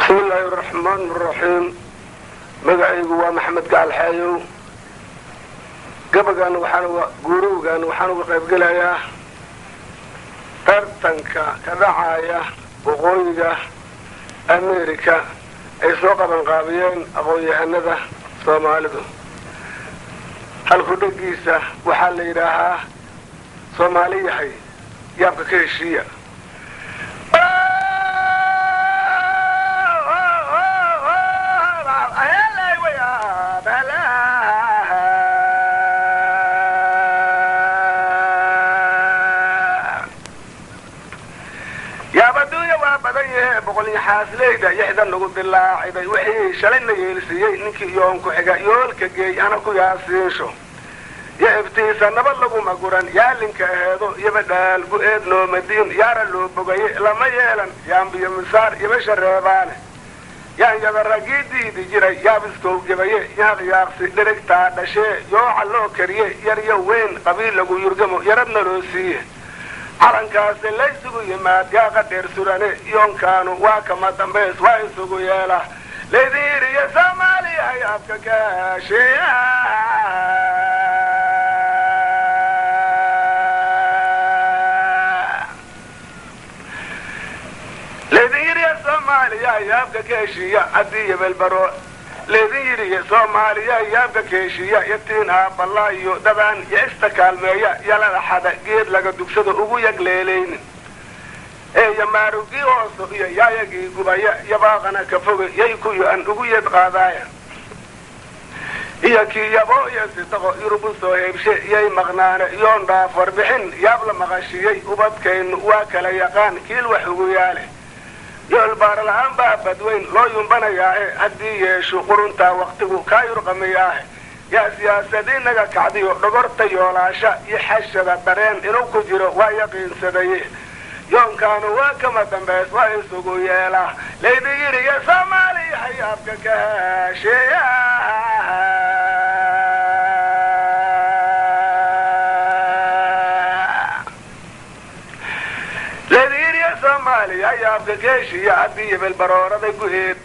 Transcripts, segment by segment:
Bismi illaahi araxmaan araxiim. Magacaygu waa Maxamed Gacal Xaayow. Gabagan waxaan uga guurowgan waxaan uga qaybgelayaa tartanka ka dhacaya waqooyiga America ay soo qabanqaabiyeen aqoon-yahanada Soomaalidu. Halku dhegiisa waxaa la yidhaahaa Soomaali yahay yaabka ka heshiiya. Yaab adduunya waa badan yahe, boqolyaxaasleyda yaxda nagu dilaaciday wixii shalayna yeelsiiyey ninkii yoon ku xiga yoolka geey hana ku yaasiinsho yo ibtiisa nabad laguma guran yaalinka aheedo yaba dhaalgu-eed noomadiin yaara loo bogaye lama yeelan yaambiyo misaar yaba shareebaane yaan yadaragii diidi jiray yaabiskow gabaye yaaq yaaqsi dherigtaa dhashee yooca loo kariye yaryo weyn qabiil lagu yurgamo yaradna loo siiye calankaasi laysugu yimaad yaaqa dheer surane yoonkaanu waa kama dambays waa isugu yeela laydin yidhiyo Soomaaliya yaabka kaashiya. Laydin yidhiyo Soomaaliya yaabka ka heshiiya haddii yabelbaro. Laydin yidhiyo Soomaaliya yaabka ka heshiiya yatiin aaballa iyo dabaan yo ista kaalmeeya yaladaxada geed laga dugsado ugu yagleelaynin ee yamaarugii hooso iyo yaayagii gubaya yabaaqana ka foge yay ku yo-an ugu yeed qaadaaya iyo kii yabo iyo sidaqo yurubu soo heebshe yay maqnaane yoon dhaaf warbixin yaab la maqashiyey ubadkaynu waa kala yaqaan kiil wax ugu yaale yool baarla-aan baa badweyn loo yumbanayaahe haddii yeeshu quruntaa waqtigu kaa yurqamiyaahe yaa siyaasadiinaga kacdiyo dhogorta yoolaasha iyo xashada dareen inuu ku jiro waa yaqiinsadaye yoonkaanu waa kama dambeys waa isugu yeelaa laydin yidhiyo Soomaaliya yaabka ka heshiiya. Laydin yidhiyo Soomaaliya yaabka ka heshiiya haddii yabel baroorada guheed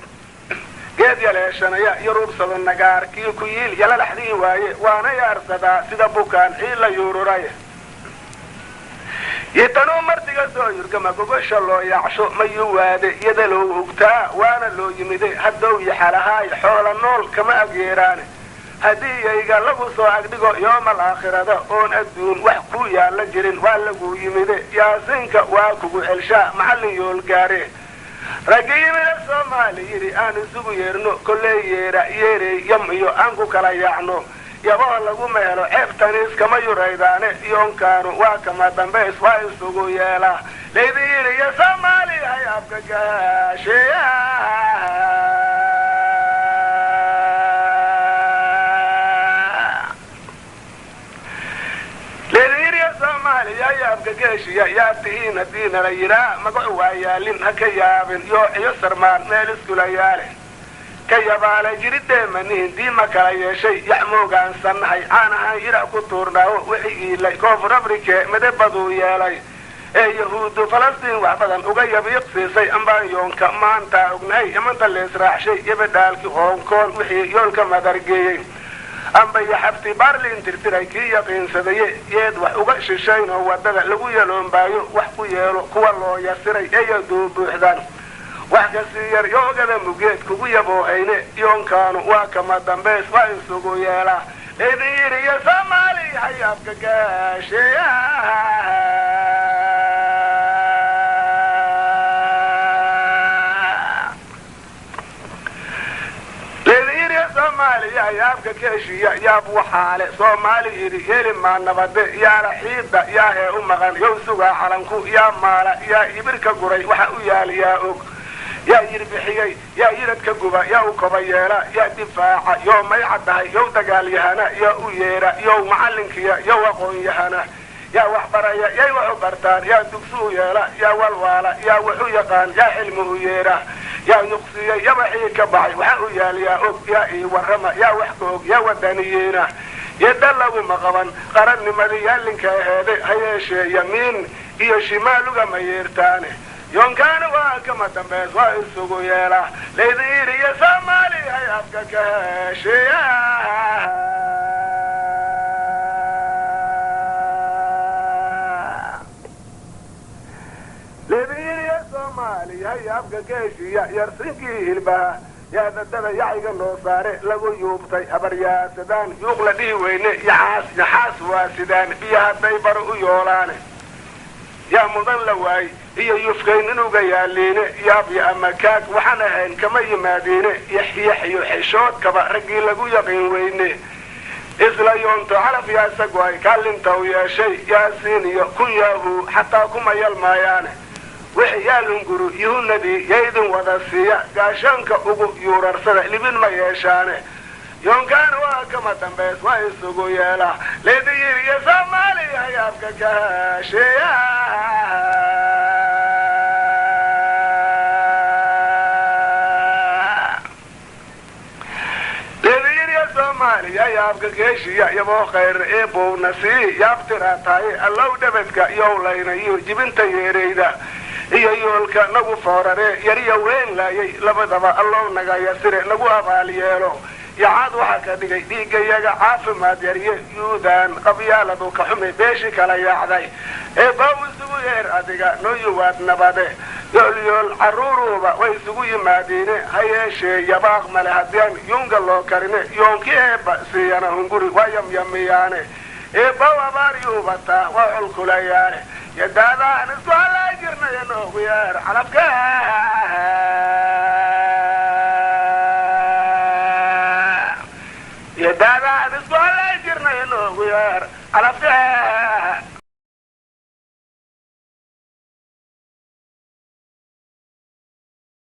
geed yaleeshanaya yaruubsado nagaarkii ku yiil yalalaxdii waaye waana yaarsadaa sida bukaan xiila yuururay yitanuu martiga soo yurgama gogosha loo yaacsho mayuu waade iyada loo hugtaa waana loo yimide haddow yaxalahaay xoola nool kama agyeeraane haddii yayga lagu soo agdhigo yoomal aakhirada oon adduun wax ku yaalla jirin waa laguu yimide yaasiinka waa kugu celshaa macallin yool gaare raggi yimida Soomaali yidhi aan isugu yeerno kolley yeera yeerey yam iyo aan ku kala yaacno yaboo laguma helo ceebtaniis kama yuraydaane yoonkaanu waa kama dambays waa isugu yeelaa laydin yidhi iyo Soomaaliya yaabka gaashiya. Laydin yidhi iyo Soomaaliya yaabka geeshiya yaa tihiin haddii nala yidhaa magacu waa yaalin ha ka yaabin yoociyo sarmaan meel iskula yaale ka yabaalay jiridee manihin diima kala yeeshay yaxmoogaansannahay caan ahaan yidhac ku tuurnaawo wixii iilay Koonfur Afrike midabaduu yeelay ee Yahuuddu Falastiin wax badan uga yabiiq siisay ambaan yoonka maantaa ognahay yamanta leesraaxshay yabadhaalkii Hoonkoon wixii yoolka madargeeyey amba yaxabti Barlin tirtiray kii yaqiinsadaye yeed wax uga shishaynoo waddada lagu yaloombaayo wax ku yeelo kuwa loo yasiray eyaduu buuxdaan wax kasii yar yoogada mugeed kugu yaboohayne yoonkaanu waa kama dambays waa isugu yeelaa laydin yidhi iyo Soomaaliya yaabka gaashiya. Laydin yidhi iyo Soomaaliya yaabka ka heshiiya yaab waxaale Soomaali yidhi yeeli maa nabade yaala xiida yaa hee u maqan yow sugaa xalanku yaa maala yaa yibir ka guray waxa u yaal yaa og yaa yirbixiyey yaa yirad ka guba yaa u koba yeela yaa difaaca yoo maycaddahay yow dagaalyahana yaa u yeera yow macallinkiya yow aqoon-yahana yaa wax baraya yay wax u bartaan yaa dugsi u yeela yaa walwaala yaa wax u yaqaan yaa xilmi u yeera yaa yuqsiyey yabaxii ka baxay waxa u yaal yaa og yaa ii warrama yaa wax ka og yaa wadaniyiina yadda laguma qaban qarannimadii yaalinka aheede ha yeeshee yamiin iyo shimaalugama yeertaane. Yoonkaana waa kama dambeys waa isugu yeela laydin yidhiyo Soomaaliya yaabka ka heshiya. Laydin yidhiyo Soomaaliya yaabka ka heshiiya. Yarsinkii hilbaha yaadadada yaciga noo saare lagu yuubtay habaryaasadaan yuuq la dhihi weyne yaxaas yaxaas waa sidaan biyo hadday baro u yoolaane yaa mudan la waay iyo yufkayn inuga yaaliine yaabyo ama kaag waxaan ahayn kama yimaadiine yaxyaxyo xishoodkaba raggii lagu yaqiin weyne isla yoonto calaf yaa isagoay kaalinta u yeeshay yaasiin iyo kun yaahu xataa kuma yalmaayaane wixii yaalunguru yuhunadii yaydin wada siiya gaashaanka ugu yuurarsada libin ma yeeshaane. Yoonkaana waa kama dambeys waa isugu yeela laydin yiriyo Soomaaliya yaabka ka heshiya. Laydin yiriyo Soomaaliya yaabka ka heshiya yaboo khayr eebowna sii yaabtiraa tahay allow dhabadka yowlaynayo jibinta yeerayda iyo yoolka nagu foorare yariya weyn laayay labadaba allow naga yasire nagu abaal yeelo. Yacaad waxaa ka dhigay dhiiggayaga caafimaad yarye yuudaan qabyaaladu ka xumi beeshi kala yaacday eebbaw isugu yeer adiga noo yuwaad nabade yoolyool carruuruuba way isugu yimaadiine ha yeeshee yabaaq male haddii yuunga loo karine yoonkii eebba siiyana hunguri waa yamyamiyaane eebbaw abaar yuubataa waa colkulayaane yadaadaan isku halaa jirnaya noogu yeer calafka. Yadaadaan isku halaa jirnaya noogu yeer calafka.